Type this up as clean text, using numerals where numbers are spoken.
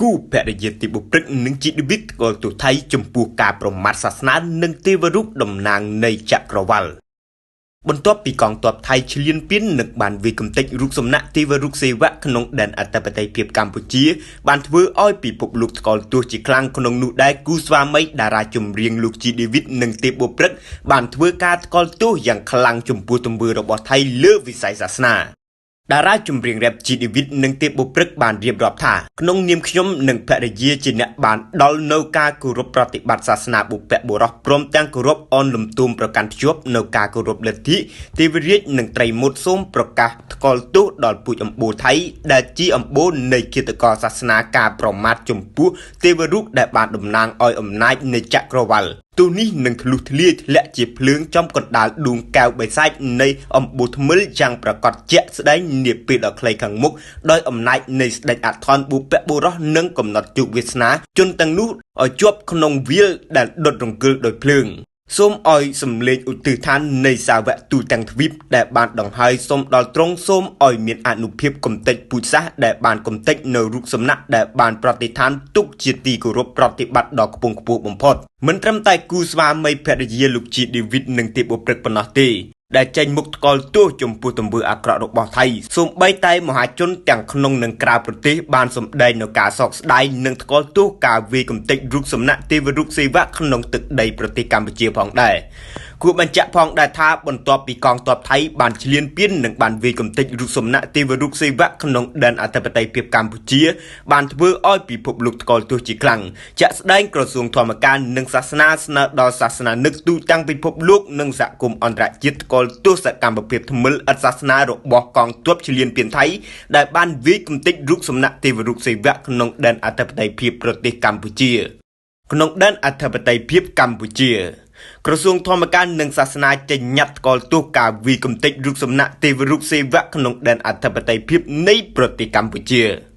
គូភរិយាទេពបុព្រឹកនិងជីដេវីតថ្កោលទោសថៃចំពោះការប្រមាថសាសនានិងទេវរូបតំណាងនៃចក្រវាលបន្ទាប់ពីកងទ័ពថៃឈ្លានពាននិងបានវាយកម្ទេចរូបសំណាកទេវរូបសេវៈក្នុងដែនអធិបតេយ្យភាពកម្ពុជាបានធ្វើឲ្យពិភពលោកថ្កោលទោសជាខ្លាំងក្នុងនោះដែរគូស្វាមីតារាចម្រៀងលោកជីដេវីតនិងទេពបុព្រឹកបានធ្វើការថ្កោលទោសយ៉ាងខ្លាំងចំពោះទង្វើរបស់ថៃលើវិស័យសាសនា តារាចម្រៀងរ៉េបជីដេវីតនិងទេពបុព្រឹកបានរៀបរាប់ថាក្នុងនាមខ្ញុំនិងភរិយាជាអ្នកបានដល់នៅការគោរពប្រតិបត្តិសាសនាបុព្វបុរសព្រមទាំងគោរពអនលំទោមប្រកាន់ភ្ជាប់នៅការគោរពលទ្ធិទេវរាជនិងត្រីមុតសូមប្រកាសថ្កោលទោសដល់ពូជអម្បូរថៃដែលជាអម្បូរនៃឃាតករសាសនាការប្រមាថចំពោះទេវរូបដែលបានតំណាងឲ្យអំណាចនៃចក្រវាលទោះនេះនឹងធ្លុះធ្លាយធ្លាក់ជាភ្លើងចំកណ្ដាលដួងកែវបិសាចនៃអំបូរថ្មិលយ៉ាងប្រកបជាក់ស្ដែងនាពេលដ៏ខ្លីខាងមុខដោយអំណាចនៃស្ដេចអធនបុព្វបុរសនឹងកំណត់ជោគវាសនាជនទាំងនោះឲ្យជាប់ក្នុងវាលដែលដុតរង្គើដោយភ្លើងសូមឲ្យសម្លេងឧទ្ទិសឋាននៃសាវកទូទាំងទ្វីបដែលបានដង្ហើយសូមដល់ត្រង់សូមឲ្យមានអនុភាពកំទេចពូជសាសន៍ដែលបានកំទេចនៅរូបសំណាកដែលបានប្រតិដ្ឋានទុកជាទីគោរពប្រតិបត្តិដ៏ខ្ពង់ខ្ពស់បំផុតមិនត្រឹមតែគូស្វាមីភរិយាលោកជាដេវីតនិងទេពបុព្រឹកប៉ុណ្ណោះទេដែលចេញមុខថ្កោលទោសចំពោះទង្វើអាក្រក់របស់ថៃសូម្បីតែមហាជនទាំងក្នុងនិងក្រៅប្រទេសបានសម្ដែងនូវការសោកស្ដាយនិងថ្កោលទោសការវាយកម្ទេចរូបសំណាកទេវរូបសេវៈក្នុងទឹកដីប្រទេសកម្ពុជាផងដែរគួរបញ្ជាក់ផងដែរថាបន្ទាប់ពីកងទ័ពថៃបានឈ្លានពាននិងបានវាយកម្ទេចរូបសំណាកទេវរូបសេវៈក្នុងដែនអធិបតេយ្យភាពកម្ពុជាបានធ្វើឲ្យពិភពលោកថ្កោលទោសជាខ្លាំងជាក់ស្ដែងក្រសួងធម្មការនិងសាសនាស្នើដល់សាសនានឹកទូទាំងពិភពលោកនិងសហគមន៍អន្តរជាតិថ្កោលទោសសកម្មភាពថ្មិលឥតសាសនារបស់កងទ័ពឈ្លានពានថៃដែលបានវាយកម្ទេចរូបសំណាកទេវរូបសេវៈក្នុងដែនអធិបតេយ្យភាពប្រទេសកម្ពុជាក្នុងដែនអធិបតេយ្យភាពកម្ពុជាក្រសួងធម្មការនិងសាសនាចេញញត្តិថ្កោលទោសការវាយកម្ទេចរូបសំណាកទេវរូបសេវៈក្នុងដែនអធិបតេយ្យភាពនៃប្រទេសកម្ពុជា។